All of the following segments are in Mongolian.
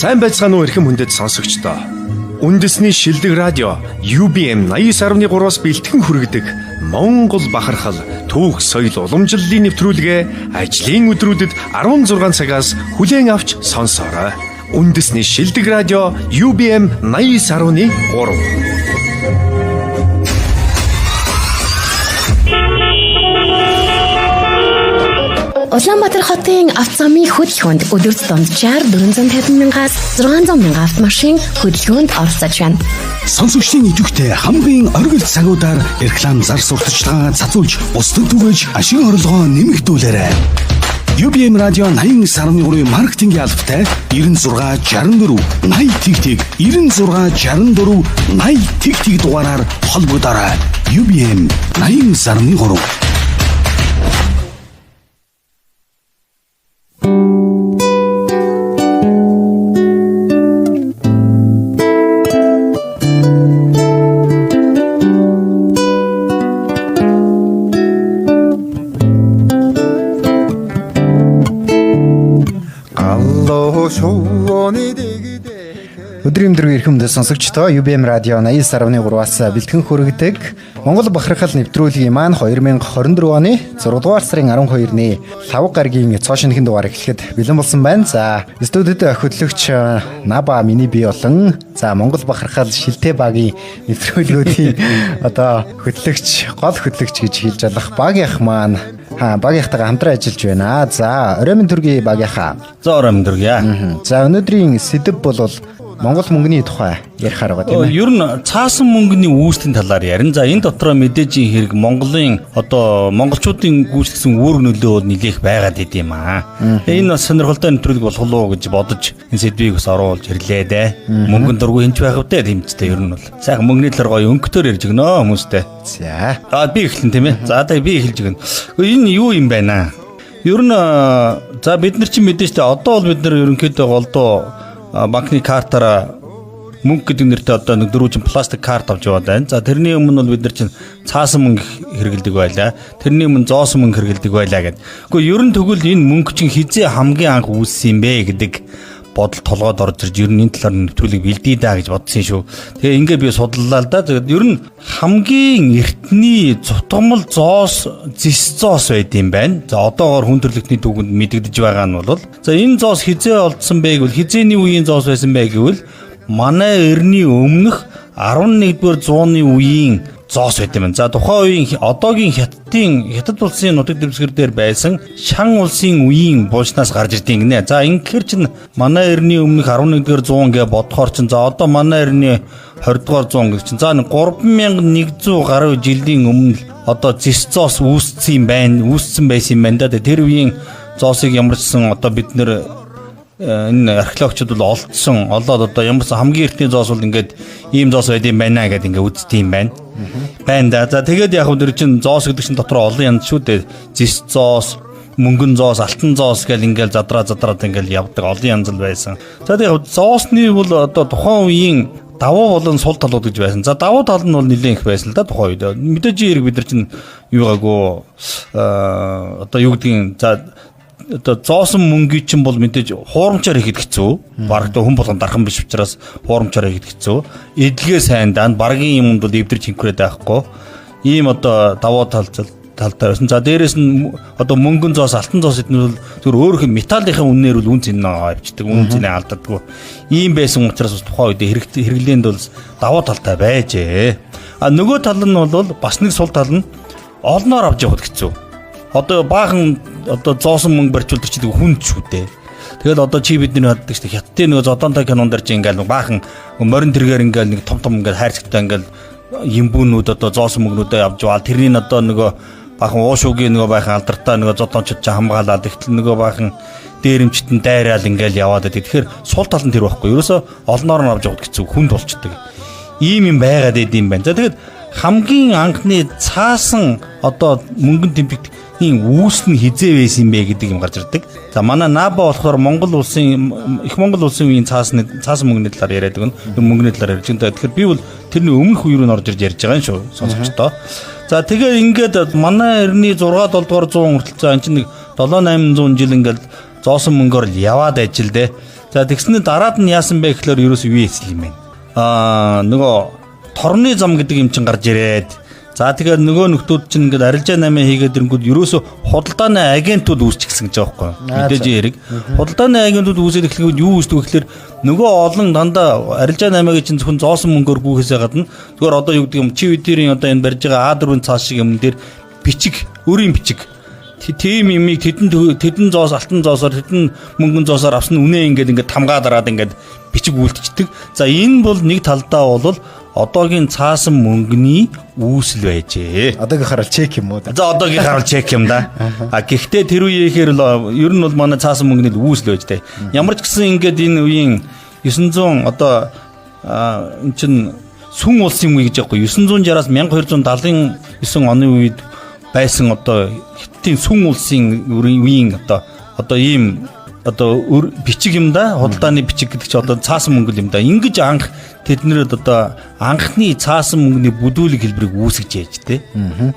Сайн байцгаана уу эрхэм хүндэт сонсогчдоо. Үндэсний шилдэг радио UBM 89.3-аас бэлтгэн хүргэдэг Монгол бахархал түүх соёл уламжлалын нэвтрүүлгээ ажлын өдрүүдэд 16 цагаас хүлээн авч сонсоорой. Үндэсний шилдэг радио UBM 89.3. Улаанбаатар хотын авто замын хөдөлгөөнд өдөрт дунджаар 450 мянгаас 600 мянга автомашин хөдөлгөөнд оролцож байна. Сонсогчдын идэвхтэй хамгийн оргил цагуудаар реклам зар сурталчилгаа цацуулж бусдад түгээж ашиг орлогоо нэмэгдүүлээрэй. UBM радио 89.3-ийн маркетингийн албатай 96 64 80 тэг тэг 96 64 80 тэг тэг дугаараар холбогдоорой. UBM 89.3. Өдрийн өдрийн эрхэм хүндэт сонсогчдоо UBM радио 89.3-аас бэлтгэн хүргэдэг Монгол бахархал нэвтрүүлгийн маань 2024 оны 6 дугаар сарын 12-ны лав гарагийн цоо шинэхэн дугаар эхлэхэд бэлэн болсон байна. За, студид хөтлөгч Наба миний бие болон за Монгол бахархал шилтэй багийн нэвтрүүлгүүдийн одоо хөтлөгч, гол хөтлөгч гэж хэлж болох багийнх маань багийнхтайгаа хамтран ажиллаж байна. За, орой минь төргий багийнхаа. За, орой минь төргий. За, өнөөдрийн сэдэв бол Монгол мөнгөний тухай ярихаар байгаа тийм ээ. Ер нь цаасан мөнгөний үүслийн талаар ярина. За, энэ дотроо мэдээжийн хэрэг Монголын одоо монголчуудын гүйцэтгсэн үүрэг нөлөө бол нэлээх байгаад идэм аа. Энэ бас сонирхолтой нэвтрүүлэг болох уу гэж бодож энэ сэдвийг бас оруулж ирлээ дээ. Мөнгөн дургүй хинч байх вдэ тэмцтэй ер нь бол. Сайхан мөнгөний талаар гоё өнгөтөр ярьж өгнө хүмүүстэй. За. Аа, би эхлэн тийм ээ. За, одоо би эхэлж өгнө. Энэ юу юм байна аа? Ер нь за бид нар чинь мэдээж тэ одоо бол бид нар ерөнхийдөө голдуу банкны картаараа мөнгө гэдэг нэртэй одоо нэг дөрвөн пластик карт авч яваад байна. За, тэрний өмнө бол бид нар чинь цаасан мөнгө хэрэглэдэг байлаа. Тэрний өмнө зоосон мөнгө хэрэглэдэг байлаа гэд. Гэхдээ ер нь тэгвэл энэ мөнгө чинь хизээ хамгийн анх үүссэн юм бэ гэдэг бодол толгойд орж ирж ер нь энэ талаар нэвтрүүлэг бэлдээ даа гэж бодсон шүү. Тэгээ ингээ би судлаа л да. Тэгээд ер нь хамгийн эртний цутгамал зоос, зис зоос байд юм байна. За, одоогоор хүн төрөлхтний түүхэнд мэдэгдэж байгаа нь бол за энэ зоос хизээ олдсон бэ гэвэл хизээний үеийн зоос байсан бэ гэвэл манай эртний өмнөх 11-р зууны үеийн зоос байт юм. За, тухайн үеийн одоогийн Хятадын Хятад улсын нутаг дэвсгэр дээр байсан Шан улсын үеийн булшнаас гарч ирдэг гинэ. За, ингэхээр чинь манай эртний өмнөх 11-р зуун гэж бодохоор чинь за одоо манай эртний 20-р зуун гэж чинь за 3100 гаруй жилийн өмнө одоо зис зоос үүссэн юм байна. Үүссэн байсан юм байна да. Тэр үеийн зоосыг ямар ч сан одоо бид нэр энэ археологчид бол олдсон. Олоод одоо ямар ч хамгийн эртний зоос бол ингээд ийм зоос байд юм байна гэдээ ингээд үздэг юм байна. Байна да. За, тэгээд яг өндөр чинь зоос гэдэг чинь дотор олон янз шүү дээ. Зис зоос, мөнгөн зоос, алтан зоос гэл ингээл задраа задраад ингээл явдаг олон янз л байсан. За, тэгээд зоосны бол одоо тухайн үеийн давуу болон сул талууд гэж байсан. За, давуу тал нь бол нэлээд их байсан л да тухайн үед. Мэдээж хэрэг бид нар чинь юу гаагүй одоо юу гэдгийг за одоо зоосон мөнгийг чинь бол мэдээж хуурамчаар ихэд хэцүү. Бараг хүн болгон дархан биш учраас хуурамчаар ихэд хэцүү. Эдлэгээ сайн даан баргийн юмд бол эвдэрч хинкрээд байхгүй. Ийм одоо давуу талтай байсан. За, дээрэс нь одоо мөнгөн зоос, алтан зоос эднэр бол зөвхөн өөрөх нь металлынхаа үнээр бол үн цэнэ авчдаг, үн цэнэ алддаггүй. Ийм байсан учраас бас тухайн үед хэрэглээнд бол давуу талтай байжээ. А нөгөө тал нь бол бас нэг сул тал нь олноор авч явахд хэцүү. Одоо баахан одоо зоосон мөнгө барьчвал тэр чинь хүн шүү дээ. Тэгэл одоо чи бидний боддог шүү дээ. Хятадын нөгөө зодонтой кинон дээр чи ингээл баахан морин тэргээр ингээл нэг том том ингээл хайрцагтай ингээл юмбүүнүүд одоо зоосон мөнгнүүдээ авч яваал. Тэрний одоо нөгөө баахан уушуугийн нөгөө баахан алдартай нөгөө зодончд чи хамгаалаад тэгтэл нөгөө баахан дээрэмчт нь дайраал ингээл яваад байдаг. Тэгэхээр сул тал нь тэр байхгүй. Ерөөсө олноор нь авч явахд хэцүү хүнд болчдөг. Ийм юм байгаад байд юм байна. За, тэгээд хамгийн анхны цаасан одоо мөнгөн тэмдэгтийн үүс нь хизээ байсан юм бэ гэдэг юм гарч ирдэг. За, манай Наба болохоор Монгол улсын их Монгол улсын үеийн цаасан мөнгөний талаар яриад өгнө. Мөнгөний талаар ярьж байна. Тэгэхээр би бол тэрний өмнөх үе рүү н орж ирж ярьж байгаа юм шүү сонсогчдоо. За, тэгээ ингээд манай эртний 6 7 дугаар зуун хүртэл за энэ чинь нэг 7 800 жил ингээд зоосон мөнгөөр л яваад ажил дээ. За тэгснэ дараад нь яасан бэ гэхээр ерөөсөө юу хийсэн юм бэ? Нөгөө торны зам гэдэг юм чинь гарч ирээд за тэгээд нөгөө нөхдүүд чинь ингээд арилжаа 8 хийгээд ирэнгүүт ерөөсөө худалдааны агентууд үүсчихсэн гэж байгаа байхгүй. Мэдээж хэрэг. Худалдааны агентууд үүсээд эхлэхэд юу үүсдэг вэ гэхээр нөгөө олон дандаа арилжаа 8-ыг чинь зөвхөн зоосон мөнгөөр гүйхээсээ гадна зүгээр одоо юу гэдэг юм чи үдэрийн одоо энэ барьж байгаа А4 цаас шиг юм дээр бичиг, өрийн бичиг тийм юмыг тэдэн зоос алтан зоосоор тэдэн мөнгөн зоосоор авсан үнэ ингээд тамгаа дараад ингээд бичиг үлдчихдэг. За энэ бол нэг талдаа бол одоогийн цаасан мөнгөний үүсэл байжээ. Одоогийнхоор чек юм уу? За одоогийнхоор чек юм да. А гэхдээ тэр үеийнхээр ер нь бол манай цаасан мөнгөний үүсэл байж тээ. Ямар ч гэсэн ингээд энэ үеийн 900 одоо эн чин сүн улсын үе гэж яахгүй 960-аас 1279 оны үед байсан одоо хятадын сүн улсын үеийн одоо ийм одоо бичиг юм да, худалдааны бичиг гэдэг чинь одоо цаасан мөнгө юм да. Ингэж анх тэднэрд одоо анхны цаасан мөнгөний бүдүүлэг хэлбэрийг үүсгэж яаж тэ.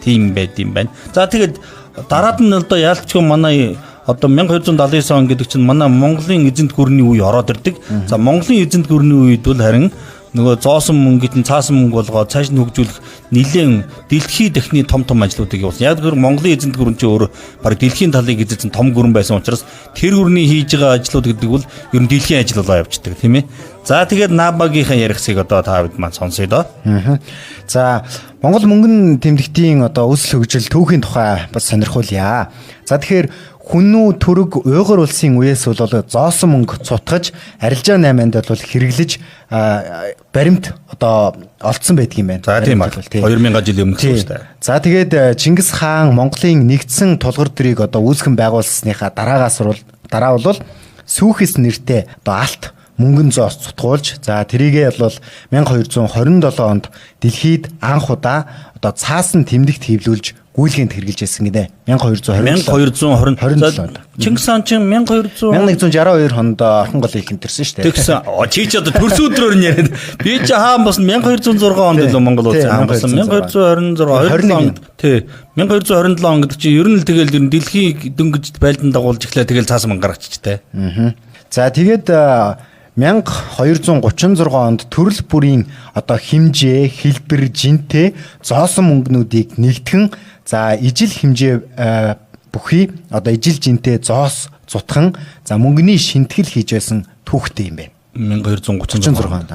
Тийм байд юм байна. За тэгээд дараад нь одоо яалтчгүй манай одоо 1279 он гэдэг чинь манай Монголын эзэнт гүрний үе ороод ирдэг. За Монголын эзэнт гүрний үед бол харин нөгөө зоосон мөнгийг нь цаасан мөнгө болгоод цааш нь хөгжүүлэх нэлээд дэлхий дахны том том ажлуудыг явуулсан. Яг тэр Монголын эзэнт гүрэн чинь өөрөө баг дэлхийн талыг эзэлсэн том гүрэн байсан учраас тэр гүрний хийж байгаа ажлууд гэдэг бол ер нь дэлхийн ажил болоо явчихдаг тийм ээ. За тэгээд Набагийнхаа ярихсыг одоо та бид маань сонсъё доо. За Монгол мөнгөн тэмдэгтийн одоо үүсэл хөгжил түүхийн тухай бас сонирхуулъя. За тэгэхээр Хүннүү түрэг уйгар улсын үеэс бол зоосон мөнгө цутгаж арилжаа 8-нд бол хэрэглэж баримт одоо олдсон байдаг юм байна. За тийм аа. 2000 жил өмнө гэсэн үг шүү дээ. За тэгээд Чингис хаан Монголын нэгдсэн тулгар төрийг одоо үүсгэн байгуулсныхаа дараагаас дараа бол сүүхэс нэртэй одоо алт мөнгөн зоос цутгуулж за тэрийгээ бол 1227 онд дэлхийд анх удаа одоо цаасан тэмдэгт хэвлүүлж гүйлгээнд хэрэгжилж байсан гинэ. 1227 онд. Чингис хаан чинь 1162 онд Орхон голыг хэмтэрсэн шүү дээ. Тэгсэн. Чи ч одоо төрсөн өдрөөр нь яриад. Би чи хаан болсон 1206 онд илүү Монгол улсын хаан болсон. 1226 21 онд. Тий. 1227 он гэдэг чинь ер нь л тэгэл ер нь дэлхийг дөнгөж байлдан дагуулж эхлэе тэгэл цаасан мөнгө гаргачих тээ. За тэгээд 1236 онд төрөл бүрийн одоо хэмжээ, хэлбэр, жинтэй зоосон мөнгнүүдийг нэгтгэн за ижил хэмжээ бүхий одоо ижил жинтэй зоос зутхан за мөнгөний шинтгэл хийж байсан түүхтэй юм байна. 1236 онд.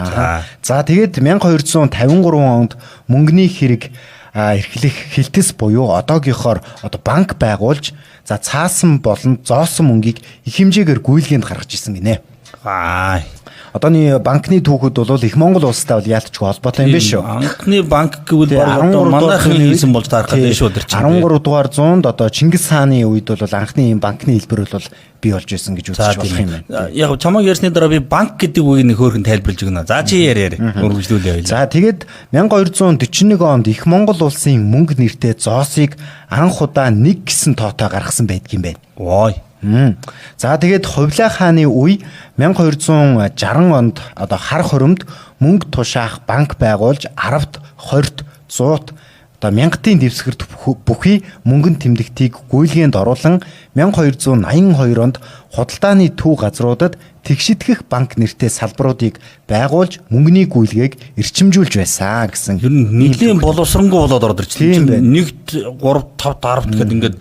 За тэгээд 1253 онд мөнгөний хэрэг эрхлэх хилтэс буюу одоогийнхоор одоо банк байгуулж за цаасан болон зоосон мөнгийг их хэмжээгээр гүйлгээнд гаргаж ирсэн гинэ. Аа. Одооны банкны түүхэд бол их Монгол улстай бол яалтчгүй холбоотой юм биш үү? Анхны банк гэвэл баг одоо манайхан хийсэн болж таарах гэдэг шүү дээ. 13 дугаар зуунд одоо Чингис хааны үед бол анхны ийм банкны хэлбэр бол бий болж байсан гэж үзэж болох юм байна. Яг чамайг ярьсны дараа би банк гэдэг үгийг нэг хөөрхөн тайлбарлаж өгнө. За чи яриа. Өргөжлүүлээ. За тэгээд 1241 онд их Монгол улсын мөнгө нэртэй зоосыг анх удаа нэг гэсэн тоотой гаргасан байдгийм байна. Вой. За тэгээд Хувлай хааны үе 1260 онд одоо хар хуримд мөнгө тушаах банк байгуулж 10-т, 20-т, 100-т одоо мянгатын дэвсгэрт бүхий мөнгөн тэмдэгтийг гүйлгээнд оруулан 1282 онд худалдааны төв газруудад тэгшитгэх банк нэртэй салбаруудыг байгуулж мөнгөний гүйлгээг эрчимжүүлж байсан гэсэн. Ер нь нэглийн боловсронгуй болоод ороод ирчихсэн. 1 3 5 10 гэхэд ингээд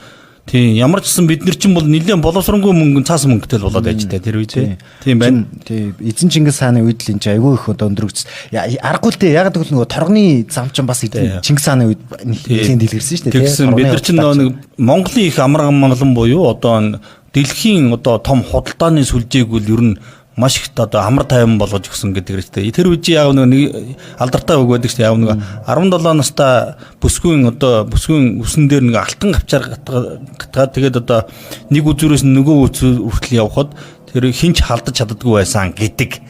тийм ямар ч гэсэн бид нар чинь бол нэлээд боловсронгүй мөнгө цаасан мөнгөтэй л болоод байж тээ тэр үе тийм байна. Тийм эзэн Чингис хааны үед л энэ чинь айгүй их одоо өндрөгц. Аргагүй л дээ яг гэвэл нөгөө торгоны зам чинь бас эзэн Чингис хааны үед нэлээд дэлгэрсэн шүү дээ. Тэгсэн бид нар чинь нэг Монголын их амар амгалан буюу одоо дэлхийн одоо том худалдааны сүлжээг бол ер нь маш их одоо амар тайван болгож өгсөн гэдэг хэрэгтэй. Тэр үед чи яг нэг алдартай үг байдаг шүү дээ. Яг нэг 17 настай бүсгүйн одоо бүсгүйн үсэн дээр нэг алтан гавчаар гатгаад тэгээд одоо нэг үзүүрээс нөгөө үзүүр хүртэл явхад тэр хинч халдаж чаддаггүй байсан гэдэг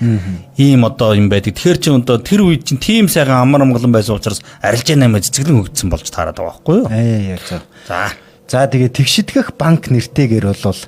ийм одоо юм байдаг. Тэгэхээр чи одоо тэр үед чинь тийм сайхан амар амгалан байсан учраас арилжаа 8 цэцэглэн хөгжсөн болж таарад байгаа байхгүй юу? Яг зөв. За тэгээд тэгшитгэх банк нэртэйгээр бол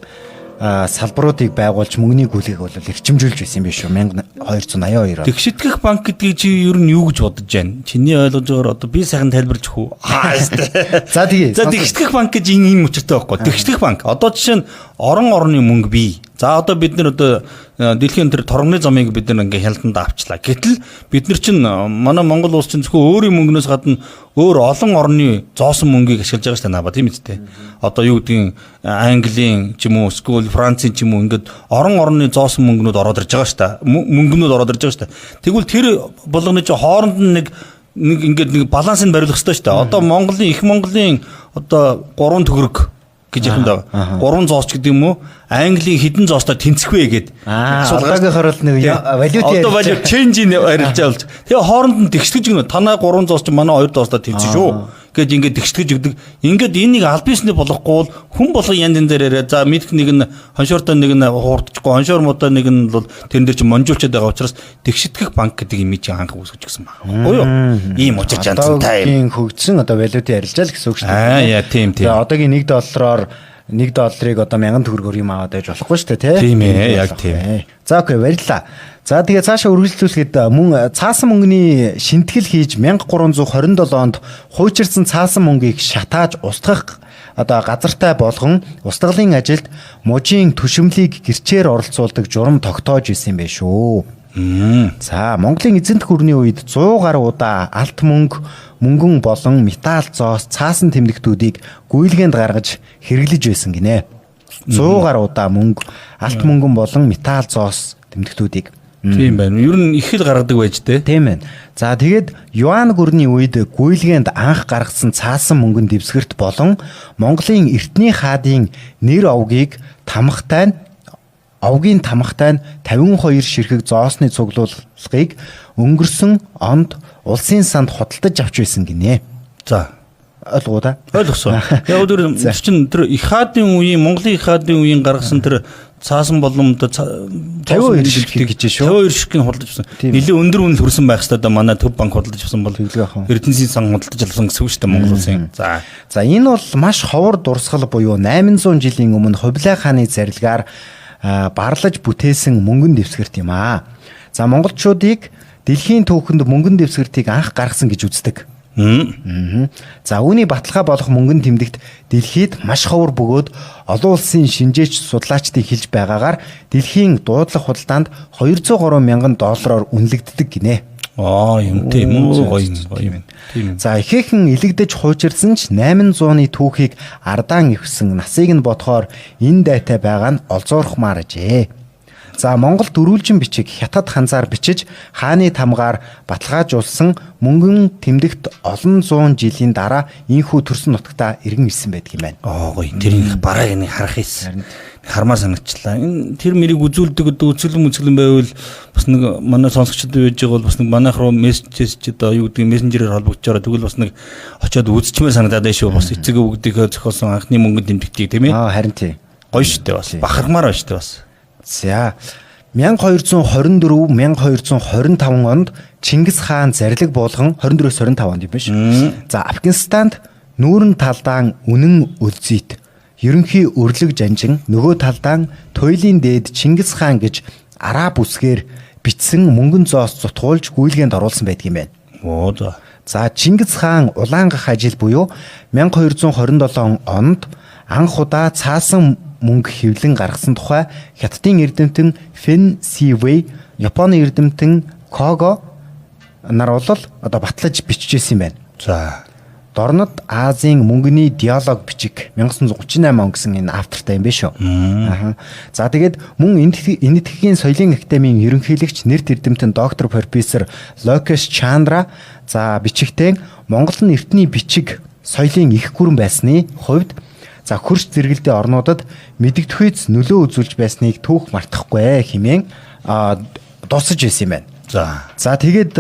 салбаруудыг байгуулж мөнгөний гүйлгээг бол эрчимжүүлж байсан юм биш үү 1282 он. Тэгшитгэх банк гэдгийг чи ер нь юу гэж бодож байна? Чиний ойлгож байгаагаар одоо би сайхан тайлбарлаж өгөх үү? За тэгээ. За тэгшитгэх банк гэж энэ юм учиртай байхгүй. Тэгшитгэх банк. Одоо жишээ нь орон орны мөнгө бий. За одоо бид нар одоо дэлхийн тэр торгоны замыг бид нар ингээ хяналтанд авчлаа. Гэтэл бид нар чинь манай Монгол улс чинь зөвхөн өөрийн мөнгнөөс гадна өөр олон орны зоосон мөнгийг ашиглаж байгаа шүү дээ наба, тийм үстэй. Одоо юу гэдгийг Английн ч юм уу, эсвэл Францын ч юм уу, ингээд орон орны зоосон мөнгнүүд ороод ирж байгаа шүү дээ. Мөнгнүүд ороод ирж байгаа шүү дээ. Тэгвэл тэр болгоны чинь хооронд нь нэг нэг ингээд нэг балансыг бариулах хэрэгтэй шүү дээ. Одоо Монголын их Монголын одоо 3 төгрөг гэж ярих юм даа. 3 зоос гэдэг юм уу? Английн хэдэн зоостой тэнцэх вэ гэд. Одоогийнхоор л нэг валют одоо валют change-ийн арилжаа болж. Тэгээ хооронд нь тэгштгэж гэнэ. Танай 3 зоос чинь манай 2 зоостой тэнцэн шүү гэж ингээд тэгштгэж өгдөг. Ингээд энийг аль биесний болохгүй бол хүн болгон янз янз дээр яриа. За мэдх нэг нь хоншоортой, нэг нь хуурдчихгүй, хоншоор муудаа нэг нь бол тэрэн дээр чинь монжуулчаад байгаа учраас тэгштгэх банк гэдэг юм чинь анх үүсгэж гисэн байна. Үгүй юу? Ийм учир чанцтай юм. Хөгжсөн одоо валютын арилжаа л гэсэн үг шүү дээ. Аа яа, тийм тийм. Одоогийн 1 доллараар 1 долларыг одоо 1000 төгрөгөөр юм аваад байж болохгүй шүү дээ, тий? Тийм ээ, яг тийм. За окей, баярлалаа. За тэгээ цаашаа үргэлжлүүлэхэд мөн цаасан мөнгөний шинтгэл хийж 1327 онд хуучирсан цаасан мөнгийг шатааж устгах одоо газартай болгон устгалын ажилд мужийн түшимлийг гэрчээр оролцуулдаг журам тогтоож исэн юм байна шүү. За Монголын эзэнт гүрний үед 100 гаруй удаа алт мөнгө, мөнгөн болон металл зоос цаасан тэмдэгтүүдийг гүйлгээнд гаргаж хэрэглэж байсан гинэ. 100 гаруй удаа мөнгө, алт мөнгөн болон металл зоос тэмдэгтүүдийг. Тийм байна. Ер нь их л гаргадаг байж тээ. Тийм байна. За тэгээд Юан гүрний үед гүйлгээнд анх гаргасан цаасан мөнгөн дэвсгэрт болон Монголын эртний хаадын нэр овгийг тамхтай нь овгийн тамхтай нь 52 ширхэг зоосны цуглуулгыг өнгөрсөн онд улсын санд худалдаж авч байсан гинэ. За ойлгоо да. Ойлгосон. Яг тэр чинь тэр их хаадын үеийн Монголын их хаадын үеийн гаргасан тэр цаасан болон одоо 52 ширхэг гэж шүү. 52 ширхгийг худалдаж авсан. Нэлээд өндөр үнэл хүрсэн байх хэрэгтэй да, манай төв банк худалдаж авсан бол Эрдэнэсийн сан худалдаж авсан гэсэн үг шүү дээ Монгол улсын. За. За энэ бол маш ховор дурсгал буюу 800 жилийн өмнө Хубилай хааны зарилгаар барлаж бүтээсэн мөнгөн дэвсгэрт юм аа. За монголчуудыг дэлхийн түүхэнд мөнгөн дэвсгэртийг анх гаргасан гэж үздэг. За үүний баталгаа болох мөнгөн тэмдэгт дэлхийд маш ховор бөгөөд олон улсын шинжээч судлаачдын хэлж байгаагаар дэлхийн дуудлага худалдаанд 203 мянган доллараар үнэлэгддэг гинэ. Аа юм тийм үү, гоё юм, гоё юм. Тийм. За ихээхэн илэгдэж хуучирсан ч 800-ны түүхийг ардаан ивсэн насыг нь бодохоор энэ дайтай байгаа нь олзуурхмаар ажээ. За Монгол дөрвөлжин бичиг хятад ханзаар бичиж хааны тамгаар баталгаажуулсан мөнгөн тэмдэгт олон зуун жилийн дараа инхүү төрсөн нутагта иргэн ирсэн байдаг юм байна. Аа гоё. Тэрийг барааг нэг харах хийсэн. Хармаар санагчлаа. Энэ тэр мэрийг үзүүлдэг одоо үзэсгэлэн байвал бас нэг манай сонсогчдод байж байгаа бол бас нэг манайх руу мессеж ч одоо юу гэдэг мессенжерээр холбогдож тэгвэл бас нэг очиод үзчихмээр санагдаад байна шүү. Бас эцэг өвгдийнхөө зохиосон анхны мөнгөн тэмдэгтийг тийм ээ. Аа харин тий. Гоё шүү дээ бас. Бахархмаар байна шүү дээ бас. За 1224 1225 онд Чингис хаан зарлиг буулган 24-өөс 25 онд юм биш. За Афганистанд нүүрэн талдаан үнэн өлзийт ерөнхий өрлөг жанжин нөгөө талдаан туйлын дээд Чингис хаан гэж араб үсгээр бичсэн мөнгөн зоос зутгуулж гүйлгээнд оруулсан байдаг юм байна. Оо за. За Чингис хаан Улаангах ажил буюу 1227 онд анх удаа цаасан мөнгө хэвлэн гаргасан тухай Хятадын эрдэмтэн Фэн Сивэй, Японы эрдэмтэн Кого нар бол одоо батлаж бичижсэн юм байна. За. Дорнод Азийн мөнгөний диалог бичиг 1938 он гэсэн энэ автортай юм биш үү? Аа. За тэгээд мөн Энэтхэгийн соёлын академийн ерөнхийлөгч нэрт эрдэмтэн доктор профессор Локеш Чандра за бичигтэн Монгол нь эртний бичиг соёлын их гүрэн байсны хувьд за хөрш зэрэгэлдээ орнуудад мэдэгдэхүйц нөлөө үзүүлж байсныг түүх мартахгүй хэмээн дуусаж байсан юм байна. За. За тэгээд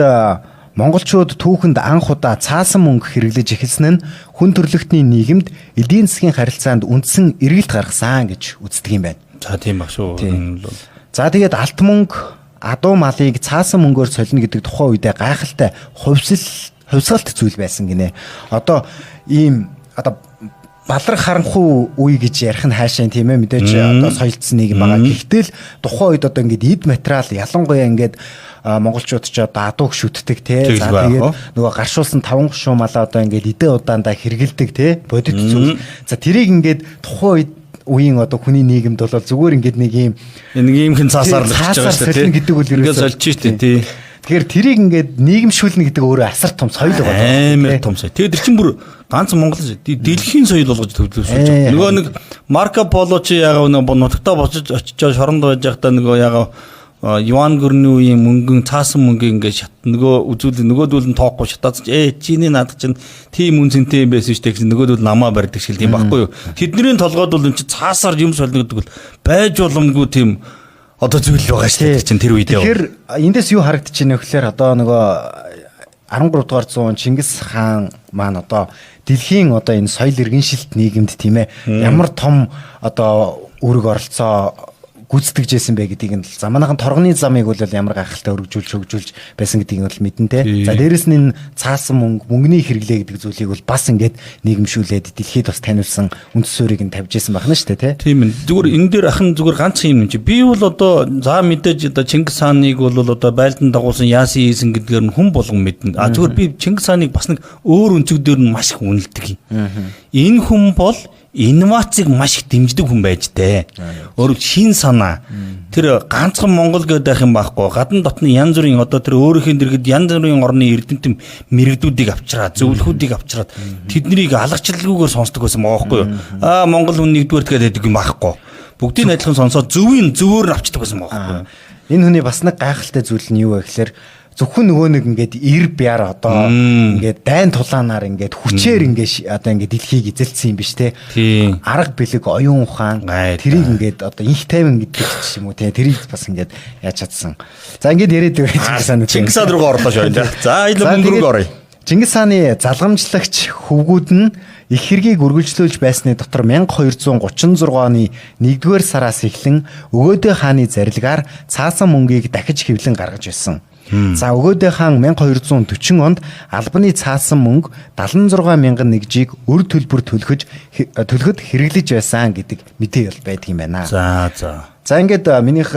монголчууд түүхэнд анх удаа цаасан мөнгө хэрэглэж эхэлсэн нь хүн төрөлхтний нийгэмд эдийн засгийн харилцаанд үндсэн эргэлт гаргасан гэж үздэг юм байна. За тийм баг шүү. За тэгээд алт мөнгө, адуу малыг цаасан мөнгөөр солино гэдэг тухайн үедээ гайхалтай хувьсгалт зүйл байсан гинэ. Одоо ийм одоо балар харанхуй үе гэж ярих нь хаашаа тийм ээ, мэдээж одоо соёлдсон нийгэм байгаа. Гэхдээ л тухайн үед одоо ингээд эд материал ялангуяа ингээд монголчууд ч одоо адууг шүтдэг те. За тэгээд нөгөө гаршуулсан таван гушуу малаа одоо ингээд идэ удаандаа хэргэлдэг те, бодит зүйл. За тэрийг ингээд тухайн үед үеийн одоо хүний нийгэмд бол зүгээр ингээд нэг юм нэг юм хэн цаасаар л очиж байгаа шүү дээ гэдэг үл ерөөсөө сольж шүү дээ тий. Тэгэхээр тэрийг ингээд нийгэмшүүлнэ гэдэг өөрөө асар том соёл байгаа. Амар том соёл. Тэгээд тэр чинь бүр ганц Монгол дэлхийн соёл болгож төвлөрүүлж байгаа. Нөгөө нэг Марко Поло чи ягаа нөгөө нутагтаа босож очиж шоронд байж байхдаа нөгөө ягаа Юан гүрний үеийн мөнгөн цаасан мөнгө ингээд шат нөгөө үзүүл нөгөөдөл нь тоохгүй шатаацж чиний наадах чинь тийм үн цэнтэй юм байсан шүү дээ гэсэн нөгөөдөл намаа барьдаг шиг тийм байхгүй юу. Тэдний толгойд бол эн чинь цаасаар юм солино гэдэг бол байж боломгүй тийм одоо зүйл байгаа шүү дээ чинь тэр үедээ. Тэгэхээр эндээс юу харагдаж байна вэ гэхээр одоо нөгөө 13 дугаар зуун Чингис хаан маань одоо дэлхийн одоо энэ соёл иргэншилт нийгэмд тийм ээ ямар том одоо үүрэг оролцоо гүйцэтгэж байсан бэ гэдгийг нь заманаахан торгоны замыг бол ямар гайхалтай өргөжүүлж хөгжүүлж байсан гэдгийг нь бол мэдэн тэ. За дээрэс нь энэ цаасан мөнгө, мөнгөний хэрэглээ гэдэг зүйлийг бол бас ингээд нийгэмшүүлээд дэлхийд бас таниулсан үндэс суурийг нь тавьж байсан байна шүү дээ тэ. Тийм ээ. Зүгээр энэ дээр ахын зүгээр ганц юм чи. Би бол одоо за мэдээж одоо Чингис хааныг бол одоо байлдан дагуулсан яасан хийсэн гэдгээр нь хүн болгон мэднэ. А зүгээр би Чингис хааныг бас нэг өөр өнцөг дээр нь маш их үнэлдэг юм. Энэ хүн бол инновацийг маш их дэмждэг хүн байж тээ. Өөрөөр шин санаа. Тэр ганцхан Монгол гэдэг байх юм байхгүй. Гадна дотны янз бүрийн одоо тэр өөрийнхөө дэргэд янз бүрийн орны эрдэмтэн мэрэгдүүдийг авчираад, зөвлөхүүдийг авчираад тэднийг алгачилгүйгээр сонсдог байсан байгаа байхгүй юу? Аа Монгол хүн нэгдүгээр тэгээд байдаг юм байхгүй. Бүгдийг адилхан сонсоод зөвийн зөвөөр нь авчдаг байсан байгаа байхгүй юу? Энэ хүний бас нэг гайхалтай зүйл нь юу вэ гэхээр зөвхөн нөгөө нэг ингээд ир бяр одоо ингээд дайн тулаанаар ингээд хүчээр ингээд одоо ингээд дэлхийг эзэлсэн юм биш те. Арга бэлэг, оюун ухаан тэрийг ингээд одоо инх тайван гэдэг ч юм уу те. Тэрийг бас ингээд яаж чадсан. За ингээд яриад байгаа Чингис хаан. Чингис хаан руу орлоо шүү. За илүү мөнгө рүү оръё. Чингис хааны залгамжлагч хөвгүүд нь их хэргийг үргэлжлүүлж байсны дотор 1236 оны 1-р сараас эхлэн Өгөөдөө хааны зарилгаар цаасан мөнгийг дахиж хэвлэн гаргаж байсан. За Өгөөдөө хаан 1240 онд албаны цаасан мөнгө 76 мянган нэгжийг өр төлбөр төлөхөд хэрэглэж байсан гэдэг мэдээ бол байдаг юм байна. За за. За ингээд минийх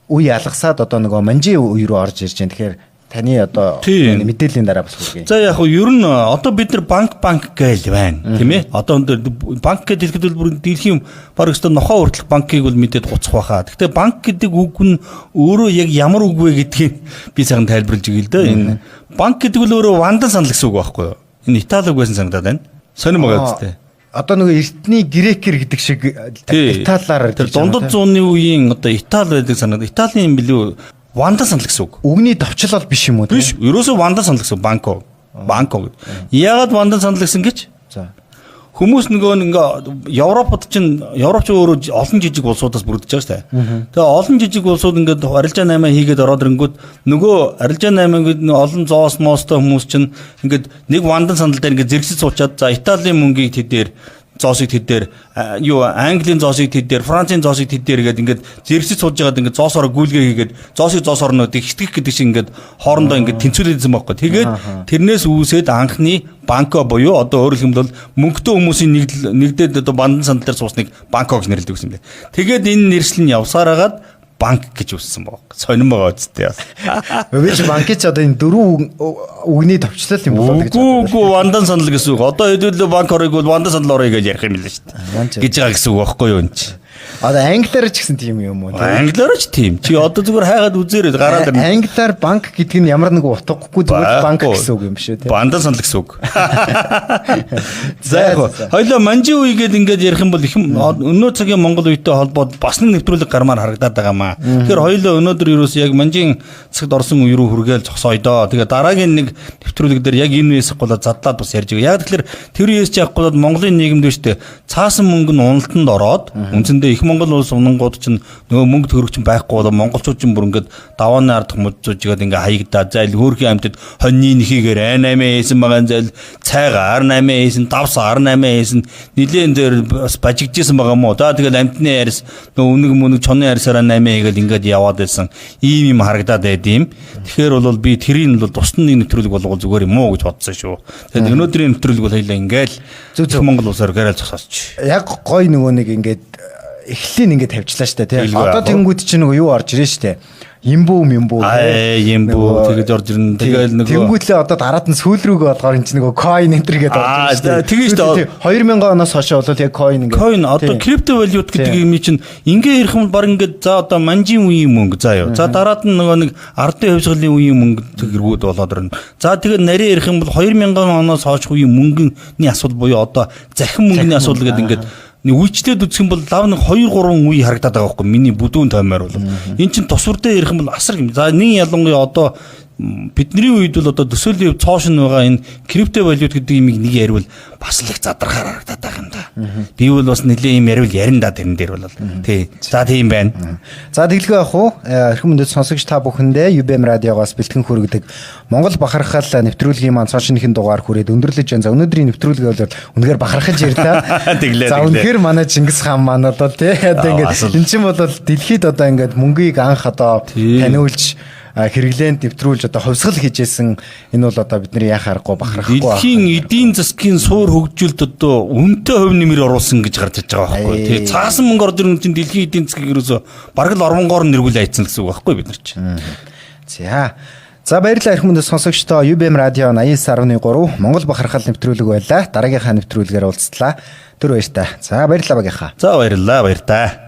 үе алгасаад одоо нөгөө манжийн үе рүү орж ирж байна. Тэгэхээр таны одоо мэдээллийн дараа бас хүргэе. За яг нь ер нь одоо бид нар банк гээл байна тийм ээ. Одоо банк гэж хэлэхэд бол бүр дэлхийн баг өстө нохоо хүртэлх банкыг бол мэдээд гоцох байхаа. Гэхдээ банк гэдэг үг нь өөрөө яг ямар үг вэ гэдгийг би сайхан тайлбарлаж өгье л дээ. Энэ банк гэдэг нь өөрөө вандан санал гэсэн үг байхгүй юу? Энэ Итали үг байсан санагдаад байна. Сонирм байгаа үстэй. Одоо нөгөө эртний грекэр гэдэг шиг Италиар тэр дундад зууны үеийн одоо Итали байдаг санагдаад. Италийн юм билүү? Вандан санал гэсэн үг. Үгний товчлол биш юм уу? Биш. Ерөөсөө вандан санал гэсэн банко. Банко гэдэг. Яагаад вандан санал гэсэн гэж? За. Хүмүүс нөгөө ингээ Европод чинь Европч өөрөө олон жижиг улсуудаас бүрдэж байгаа шүү дээ. Тэгээ олон жижиг улсууд ингээд арилжаа 8 хийгээд ороод ирэнгүүт нөгөө арилжаа 8 ингээд олон зоос моостой хүмүүс чинь ингээд нэг вандан санал дээр ингээд зэрэгсэж суучаад за Италийн мөнгийг тэдээр зоосыг тэд дээр юу Английн зоосыг тэд дээр Францын зоосыг тэд дээр гээд ингээд зэрэгсэж сууж байгаад ингээд зоосоор гүйлгээ хийгээд зоосыг зоосоор нөө тэгтгэх гэдэг шиг ингээд хоорондоо ингээд тэнцвүүлээдсэн байхгүй. Тэгээд тэрнээс үүсээд анхны банко буюу одоо өөрөөр хэлбэл мөнгөтэй хүмүүсийн нэгдээд одоо бандан сандал дээр суусныг банко гэж нэрлэдэг гэсэн юм дээ. Тэгээд энэ нэршил нь явсаар хагаад банк гэж үүссэн баг. Сонирн байгаа үсттэй бас. Би чи банк чи одоо энэ дөрвөн үгний товчлол юм болоо гэж. Үгүй вандан сандал гэсэн үг. Одоо хэдүүлээ банк орыг бол вандан сандал орё гэж ярих юм л шүү дээ. Гэж байгаа гэсэн үг байхгүй юу энэ чи. Одоо англиар ч гэсэн тийм юм уу? Англиар ч тийм. Чи одоо зүгээр хайгаад үзээрэй гараад ирнэ. Англиар банк гэдэг нь ямар нэгэн утгагүй зүгээр банк гэсэн үг юм биш үү те? Бандан сандал гэсэн үг. За яг хоёлоо манжин үе гээд ингээд ярих юм бол их өнөө цагийн Монгол үетэй холбоод бас нэг нэвтрүүлэг гармаар харагдаад байгаа маа. Тэгэхээр хоёлоо өнөөдөр ерөөс яг манжин цагт орсон үе рүү хүргээл зогсоё доо. Тэгээ дараагийн нэг нэвтрүүлэг дээр яг энэ үеэс голоо задлаад бас ярьж байгаа. Яг тэгэхээр тэр үеэс ч яг голоод Монголын нийгэмд биш үү? Цаасан мөнгө нь уналтанд ороод үндсэндээ их Монгол улс унангууд чинь нөгөө мөнгө төгрөг чинь байхгүй болоо монголчууд чинь бүр ингээд давааны ардх мужж игээд ингээ хаягдаа зайл хөөрхийн амьтад хоньны нэхийгээр 8 хийсэн байгаа зайл цайгаар 8 хийсэн давс 18 хийсэн нилээн дээр бас бажигдчихсан байгаа мó. За тэгэл амьтны арьс нөгөө үнэг мөнэг чонын арьсаараа 8 хийгээл ингээд яваад байсан ийм юм харагдаад байд юм. Тэгэхээр бол би тэрийг бол тусдан нэг нэвтрүүлэг болгол зүгээр юм уу гэж бодсон шүү. Тэгээд өнөөдрийн нэвтрүүлэг бол хоёлаа ингээл зөв Монгол улсаар гэрэл зогсооч. Яг гой нөгөө нэг ингээд эхлэлийн ингээд тавьчлаа штэ тий. Одоо тэнгууд чинь нөгөө юу орж ирэн штэ. Имбүү мимбүү тий. Имбүү тэгэж орж ирнэ. Тэгэл нөгөө тэнгуудлээ одоо дараад нь сүүл рүүгээ болохоор эн чинь нөгөө coin энтер гэдэг орж ирнэ штэ. Тэгээ штэ. 2000 оноос хойш бол яг coin ингээд coin одоо крипто валют гэдэг юм чинь ингээ ярих юм баг ингээд за одоо манжийн үеийн мөнгө заа юу. За дараад нь нөгөө нэг ардын хувьсгалын үеийн мөнгө тэргүүд болоод ирнэ. За тэгээд нарийн ярих юм бол 2000 оноос хойш үеийн мөнгөний асуудал буюу одоо захин мөнгөний асуудал гэдэг ингээд нэг үйлчлээд үзэх юм бол лав нэг 2 3 үе харагдаад байгаа байхгүй миний бүдүүн тоймоор бол эн чин тус үрдээ ярих юм бол асар юм. За нэг ялангуяа одоо бидний үед бол одоо төсөөлийн хувьд цоошин байгаа энэ крипто валют гэдэг юмыг нэг яриул бас л их задрахаар харагдаад байгаа юм да. Би бол бас нэлээ юм яриул ярина да тэрэн дээр бол. Тий. За тийм байна. За тэглэгээ ах уу эрхэм мөндөд сонсогч та бүхэндээ UBM радиогоос бэлтгэн хүргэдэг Монгол бахархал нэвтрүүлгийн маань цоошиныхын дугаар хүрээд өндөрлөж байна. За өнөөдрийн нэвтрүүлгээ бол үнэхээр бахархаж ярьлаа. Тэглээ. За үнэхээр манай Чингис хаан маань бол тий одоо ингээд эн чинь бол дэлхийд одоо ингээд мөнгийг анх одоо таниулж хэрэглээнд нэвтрүүлж одоо хувьсгал хийжсэн энэ бол одоо бидний яах аргагүй бахархахгүй. Дэлхийн эдийн засгийн суур хөгжилд одоо үнэтэй хувь нэмэр оруулсан гэж гарч иж байгаа байхгүй. Тэгээ цаасан мөнгө орж ирэн чинь дэлхийн эдийн засгийг ерөөсөө бараг л орвонгоор нэргүүл айцсан гэсэн үг байхгүй бид нар чинь. За. За баярлалаа эрхэм мөндөд сонсогчдоо UBM радио 89.3 Монгол бахархал нэвтрүүлэг байлаа. Дараагийнхаа нэвтрүүлгээр уулзлаа. Түр баяртай. За баярлалаа багийнхаа. За баярлалаа баяртай.